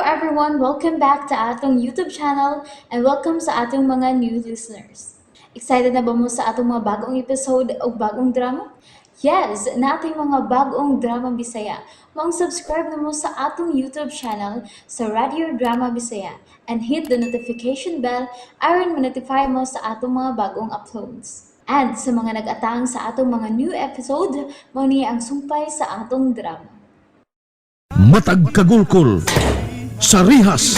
everyone! Welcome back to atong YouTube channel and welcome sa atong mga new listeners. Excited na ba mo sa atong mga bagong episode o bagong drama? Yes, naa tay mga bagong drama Bisaya. Maong subscribe na mo sa atong YouTube channel sa Radio Drama Bisaya and hit the notification bell aron ma-notify mo sa atong mga bagong uploads. And sa mga nag-atang sa atong mga new episode, mao ni ang sumpay sa atong drama. Matag kagulkol sa rihas.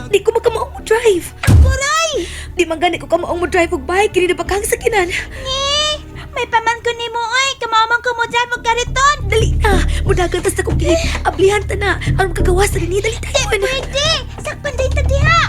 Di ko makamaong mo drive. Kuray! Di man gani ko kamaong mo drive og bike kini na bakang sakinan. Ni! May paman ko nimo oy! Kamao man ko mo drive og kariton! Dali na, mudagan tas akong gate. Ablihan ta na. Aron kagawas na ni dali Di tayo. pwede! Sakpan day ta diha!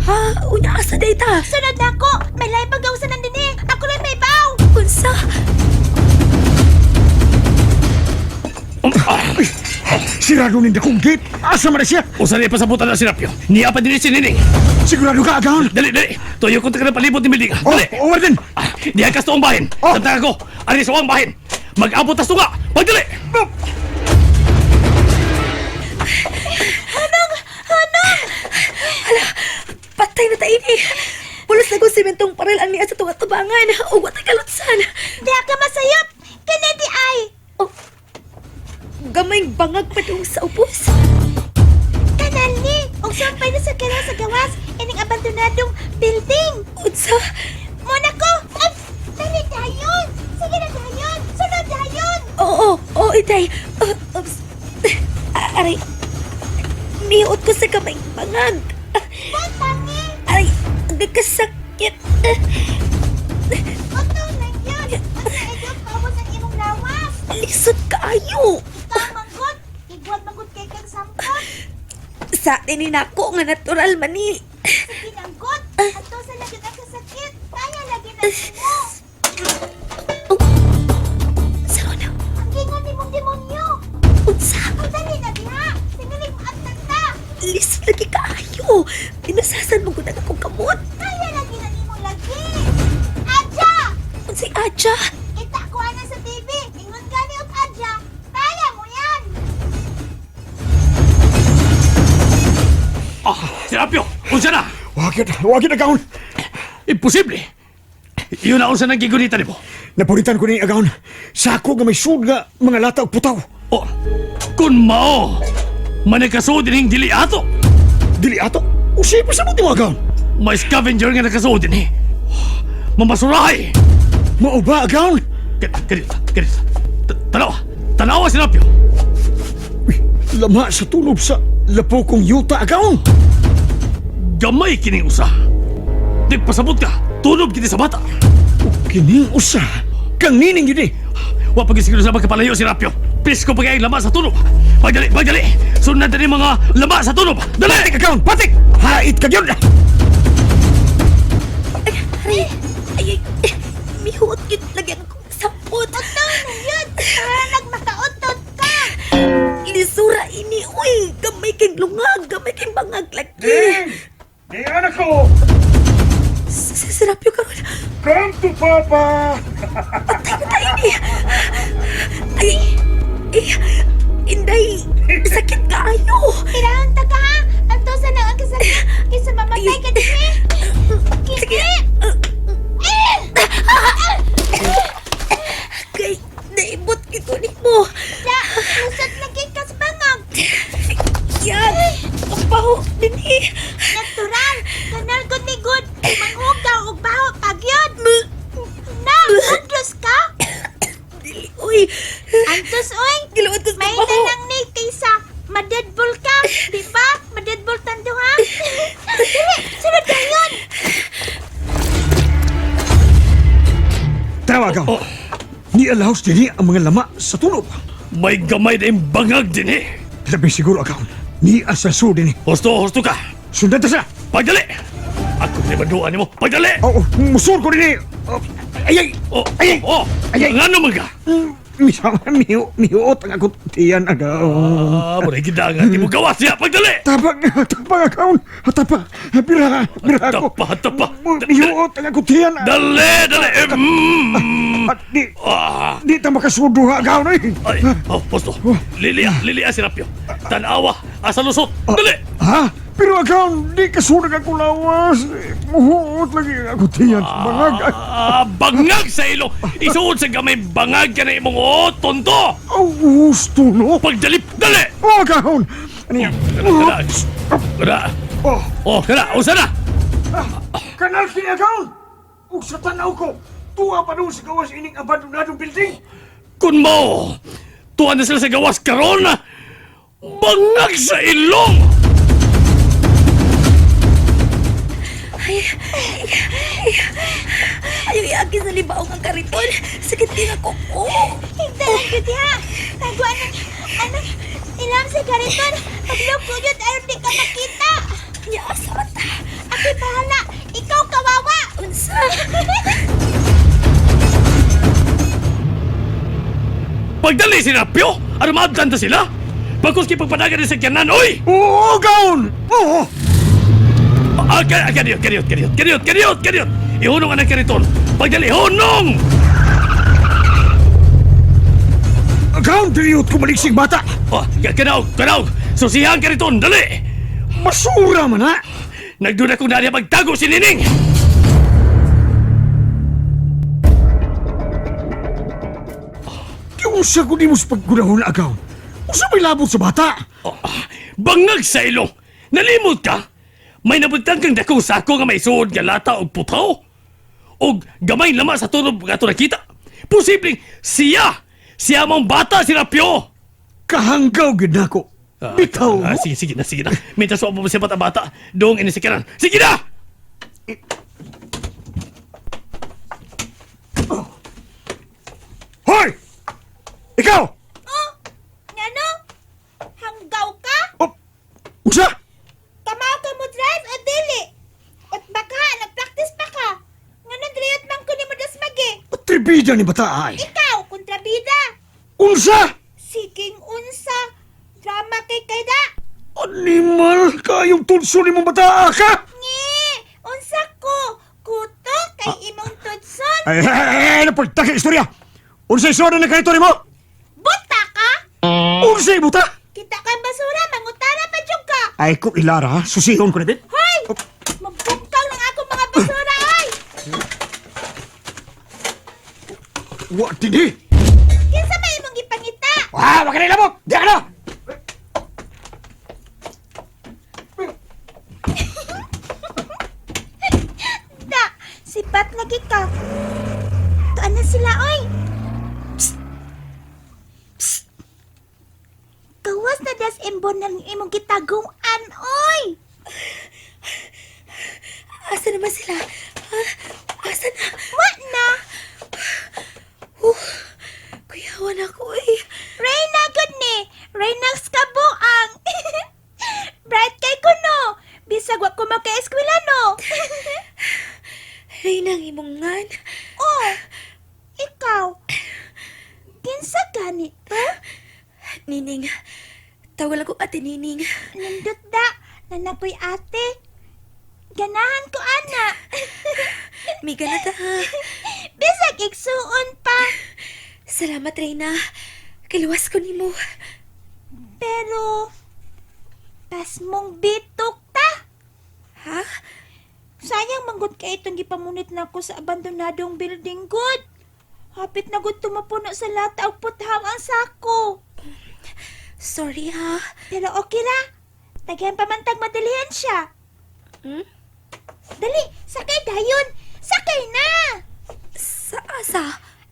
Ha, unya asa day ta. Sunod na ako! May lahi pagawsan nan dinhi! Ako lang may baw! Unsa? Sirado ni dakong gate. Asa man na siya? Usa niya pasabutan na si Rapio. Niya pa din si Nining. Sigurado ka, agaon? Dali, dali. Tuyo ko ka na palibot ni building. Oh, Dali. oh, Warden! Ah, diha ka sa tuong bahin. Oh. Tantang ako. Ari sa uwang bahin. Mag-abot tas tunga. Pagdali. Patay na ta ini. Pulos na kong simentong parel ang niya sa tunga tubangan. Ug wa tay kalutsan. Diha ka masayop! Kini di ay! Oh. Gamay bangag pa dong sa ubos. Kanal ni! Og sampay na sa kanal sa gawas ining abandonadong building! Unsa? Muna ko! Ay! Dali dayon! Sige na dayon! Sunod dayon! Oo, oo, itay. Oops. Ah, aray. Miuot ko sa kamay bangag. Butangi! Aray, ang kasakit. Uto lang yun! Unsa idyot pawas ang imong lawas! Lisod kaayo. Ikaw manggot! Igwad manggot kay kang sampot! Sa atin ni nako nga natural man ni. Sige nanggot! Ato sa lagi ang kasakit! Kaya lagi na mo! Saro na. Ang gingon ni mong demonyo! Unsa? Ang dali na diha! Singilig mo ang tanda! Lisod lagi kaayo. Pinasasan mo gud ang akong kamot. Kaya lagi na nimo lagi! Adya! Unsay adya? Kita ko ana sa TV! Ingon gani og adya! Kaya mo yan! Ah, Serapio, unsa na? Wakit, wakit, agaon! Imposible. Iyon na unsa nang gigunita nimo. Napuritan ko ni agaon. Sako nga may sud nga mga lata og putaw. Oh, kun mao manakasuod dining dili ato. Dili ato. Usay pa sa mo agaon. May scavenger nga nakasuod dinhi. Mamasurahay. Mao ba, agaon? Ganito, ganito. Tanawa, tanawa Serapio. Uy, lama sa tulob sa lapo kong yuta, agaon. Gamay kining usa. Di pasabot ka, tunob kini sa bata. Kining usa. Kang nining yun eh. Wa pag siguro sa magkapalayo si Rapio. Pisko pag ay lama sa tunob. Pagdali, pagdali. Sundan din mga lama sa tunob. Dali! Patik, agaon, patik! Hait ka yun! Ay, aray. Ay, ay. Eh, mihuot yun lagi ang akong sapot. Uto na yun! Para nagmakautot ka! Lisura ini, uy. Gamay kang lungag, gamay kang bangag lagi. Di anak ko! Sirapyo karon. Come to Papa! Patay na tayo ni. Ay, ay, inday, sakit kaayo. Pirahon ta ka ha! Antosan na ang kasakit! Kaysa mamatay ka dinhi! Sige. Kini! Kay, naibot kito ni mo. Da! Lusot lagi ka sa bangag! Yan, ang baho din eh. Natural! Kanal gud ni good! Manghugaw og baho pagyod! Na! Antos ka! Dili, uy. Antos oy! Giluot ko sa May baho. na lang ni kaysa madedball ka! Di ba? Madedball tando ha? Dili! Sunod na yun! Tara, agaon. Ni alahos din ang mga lama sa tulob. May gamay na yung bangag din eh. Labi siguro, agaon. Ni asa sud din eh. Husto, husto ka. Sundan ta sila! Pagdali! Ako na banduan nimo. Pagdali! Oo, musur ko din eh. Oh, ay, ay! Oh, Ay, ay! oh, Ay, ay! Ngano man ka? Mihuot ang akong tiyan, agaw. Ah, mura gidanga. Di mo gawas siya. Pagdali! Tapang, tapang, agaw. Tapa, bira, bira ako. Tapa, tapa. Mihuot ang akong tiyan. Dali, dali! At di, Ah! di ta makasudo, agaw na eh. Ay, oh, posto. Lilia, lilia si Rapio. Tanawa, asa lusot. Dali! Ha? Pero agaw, di kasunag ako lawas. Muhuot lagi ang akong tiyan. Bangag. Ah, bangag sa ilo. Isuod sa gamay bangag ka na imong oo, tonto. Oh, gusto no? Pagdali, dali! Oh, agaw. Ano yan? Kana, kana. Oh, Oh, kana, usa na. kanal si agaw. Ug sa tanaw ko, tuwa pa doon sa gawas ining abandonadong building. Kun mo, tuwa na sila sa gawas karon. Bangag sa ilong! Ay, ay, ay, ayaw iagi sa libaong ang kariton. Sakit din ako. Oh. Higdalan ko diha. Tago anang, anang, ilam sa kariton. Paglok ko yun, aron di ka makita. Ya, asa man ta? Ako'y bahala. Ikaw kawawa. Unsa? Pagdali si Rapio, ano maabdan ta sila? Pagkus kipagpadagan ni sa kanan, oy! Oo, gaon! Oo! Ah, kaniyot, kaniyot, kaniyot, kaniyot, kaniyot, kaniyot! Ihunong ang kariton. Pagdali, hunong! Gaon, diriyot ko maligsig bata! Oh, kanaog, kanaog! Susihan kariton, dali! Basura man ha! Nagduda kong nariya magtago si Nining! Di unsa ko di mo sa paggunahon agaw. Unsa may labot sa bata? Oh, bangag sa ilong! Nalimot ka? May nabutang kang dakong sako nga may suod nga lata og putaw? Og gamay lama sa tunob nga ato nakita? Posibleng siya! Siya mong bata si Rapio! Kahanggaw gid nako. Bitaw mo. Sige, sige na, sige na. Mintas wa pa siya bata bata. Doong inisikaran. Sige na! Hoy! Ikaw! Oh, ngano? Hanggaw ka? Oh, unsa? Kamao ka mo drive o dili? At baka, nagpractice pa ka. Nganong driyot man ko ni mo dasmagi? Atribida ni bata ay. Ikaw, kontrabida. Unsa? Siging unsa. Drama kay kayda. Animal kayong tunso ni mong bata ka? Ngi, unsa ko? Kuto kay imong tutson. Ay, ay, ay, ay, napagtaka istorya. Unsa istorya na kanito nimo? Buta ka? Unsa buta? Kita kang basura, mangutana pa jud ka. Ay ko ilara, susihon ko na bit. Hoy! Magbungkaw lang ako mga basura, oy! Wa dinhi. Kinsa may imong gipangita? Ah, wa ka lamok. Di ka na. Da, sipat lagi ka. Tuan na sila, oy! Psst! Psst! Gawas na das imbon ng imong gitaguan, oy! Asa naman sila? Ha? Asa na? Wa na! Kuyawan ako eh. Reyna gud ni! Reyna sa kabuang! Bright kay kuno! Bisag wa ko maka-eskwela no! Reyna ang imong ngan. Oh! Ikaw! Kinsa gani to? Nining. Tawag lang ko ate Nining. Nindot da! Nanakoy ate! Ganahan ko ana! May ganata ha. Bisag igsuon pa! Salamat Reyna. Kiluwas ko nimo. Pero, pasmong bitok ta. Ha? Sayang manggut kay itong gipamunit na ko sa abandonadong building good. Hapit na gud tumapuno sa lata og puthaw ang sako. Sorry ha. Pero okay ra. Taghan pa man tag madalihan siya. Hmm? Dali, sakay dayon. Sakay na. Sa asa?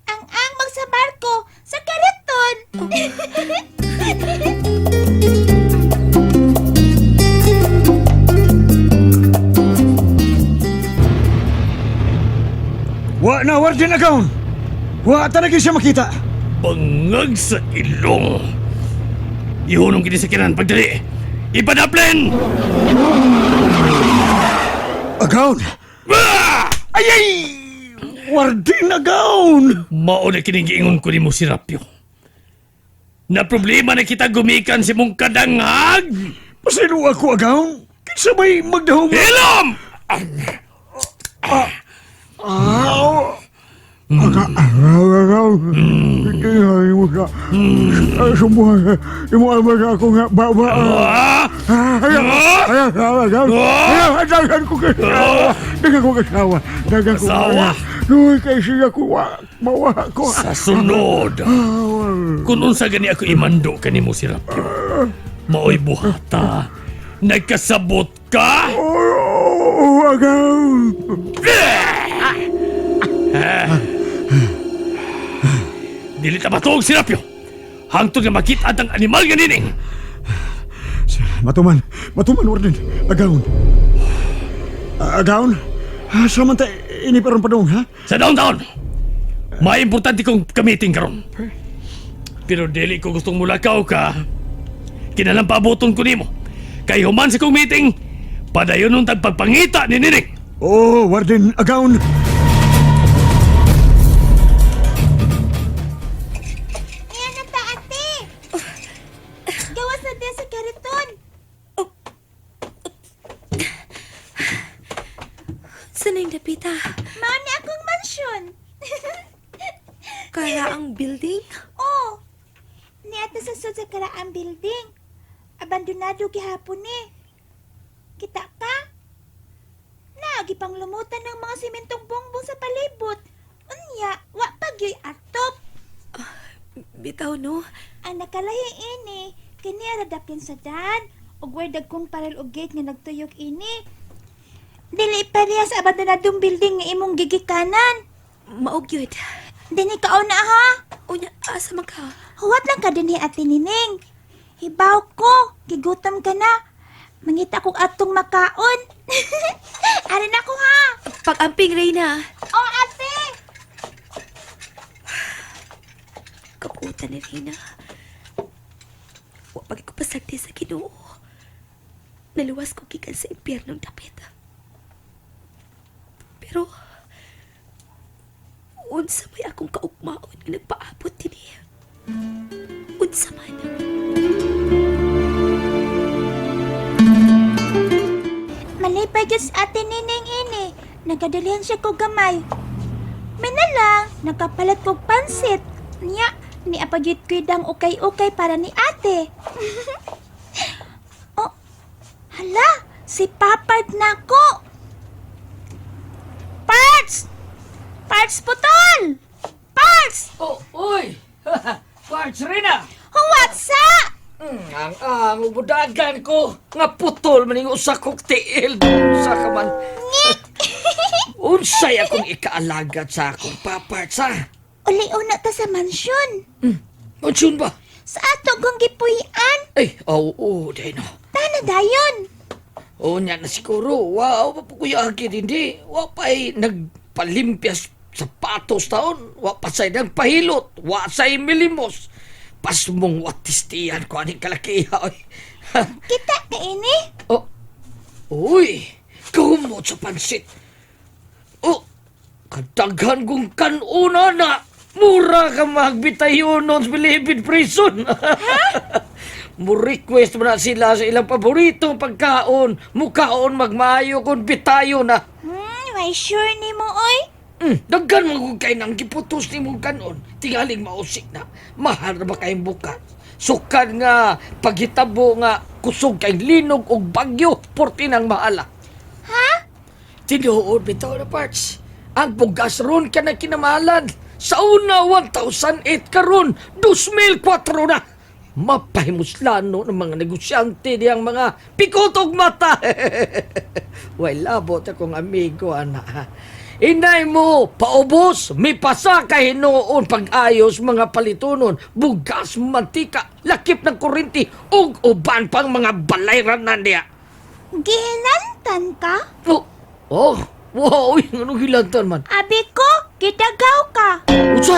Ang ang magsa barko sa kariton. Wa na warden agaw. Wa ta na gyud siya makita. Bangag sa ilong! Ihunong kini sa kinan pagdali! Ipadaplin! Agaw. Ah! Ay ay! Warden agaw. Mao na kining giingon ko nimo si Rapio. Na problema na kita gumikan si mong kadanghag! Pasaylo ako, agaw. Kinsa may magdahom? Hilom! Agaw, Hindi mo sa... Sumuha. Imo alma sa ako nga baba. Ah! Ay, agaw. Dagan ko kasawa. Dagan ko kasawa. Dagan ko Kasawa? Uy, kay siya ko. Mawa ko. Sa sunod, kung unsa gani ako imando kanimo si Rapyo, maoy buhata, nagkasabot ka? Oh, agaw. Dili ta matuog si Rapyo. Hangtod nga makita ang animal nga nining. Matuman, matuman, Warden. Agaon. Agaon? Samanta, ini parang padung, ha? Sa downtown. May importante kong kamiting karon. Pero dili ko gustong mulakaw ka. Kinalang paaboton ko nimo. Kay human sa kong meeting, padayon nung tagpagpangita ni Nining. Oh, Warden, agaon. Ayan na ta, ate! Gawas na din sa kariton. Saan na yung dapita? Mao ni akong mansyon. Kaya ang building? Oh, niata sa sud sa karaang building. Abandonado gihapon ni. Kita ka? Naagi pang lumutan ng mga simentong bongbong sa palibot. Unya, wa pa gyoy atop. Bitaw, no? Ang nakalahi ini, kini aradapin sa daan. Ug way dagkong parel og gate nga nagtuyok ini. Dili pareha sa abandonadong building nga imong gigikanan. Maog yun. Dini ka na ha. Unya, asa man ka? Huwat lang ka dinhi Ate Nining. Hibaw ko, gigutom ka na. Mangita kog atong makaon. Ari na ko ha. Pag-amping, Reyna. Oh, ate! Kaputan ni Reyna. Wa pag ko pasagdi sa Ginoo. Naluwas ko gikan sa impyernong dapit. Pero, unsa may akong kaugmaon nga nagpaabot dinhi. Unsa man. Malipay gyud si Ate Nining ini. Nagadalihan siya ko gamay. May na lang, nakapalit kog pansit. Niya, ni apagyud ko'y dang ukay-ukay para ni ate. Oh, hala, si Papart na ko. Parts! Parts putol! Parts! Oh, uy! Parts Rina! What's up? Ang ubudagan ko nga putol maning usa kog tiil usa ka man. Unsay akong ikaalagad sa akong paparts ha? Uli-una ta sa mansyon. Mansyon ba? Sa ato kong gipuy-an. Ay, oo, oh, oh, no. Tana dayon. Oo niya na siguro. Wow, pa po kuya agid hindi. Wa pa'y nagpalimpias sapatos taon. Wa pa sa'y nagpahilot. Wa sa'y milimos. Pasmong watistian ko aning kalakiha. Oy. Kita ka ini? Oh. Uy, kumot sa pansit. Oh, kadaghan kong kanuna na. Mura ka magbitayon sa Bilibid Prison. Mo request mo na sila sa ilang paboritong pagkaon. Mukaon magmayo kung bitayo na. Why sure ni mo, oy? Daghan mo kung kay nang giputos ni mong kanon. Tingaling mausik na. Mahal na ba kayong bukas? Sukad nga paghitabo nga kusog kay linog og bagyo porti nang mahala. Ha? Tinuod bitaw na parts. Ang bugas ron ka na kinamahalan. Sa una, 1,008 karon, 2,004 na. Mapahimuslano ng mga negosyante diyang mga pikotog mata. Way labot akong amigo, ana. Inay mo, paubos, may pasa kay hinuon pag-ayos mga palitunon, bugas, mantika, lakip ng kurinti, ug uban pang mga balayran na niya. Gihinantan ka? Oh, oh, wow, uy, anong hilantan man? Abi ko, gidagaw ka. Unsa?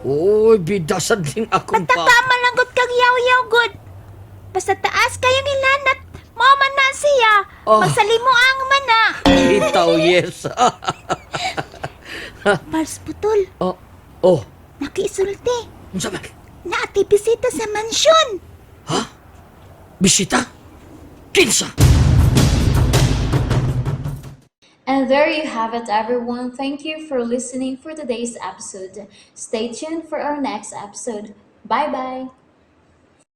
Uy, bidasan din akong Basta ka malanggot kang yaw-yaw good. Basta taas kayong hilanat, mo man na siya. Oh. Magsalimuang man na. Itaw, yes. Pars putol, Oh, oh, nakiisulti. unsa man? Naati bisita sa mansyon. Bisita? Kinsa? And there you have it, everyone. Thank you for listening for today's episode. Stay tuned for our next episode. Bye bye.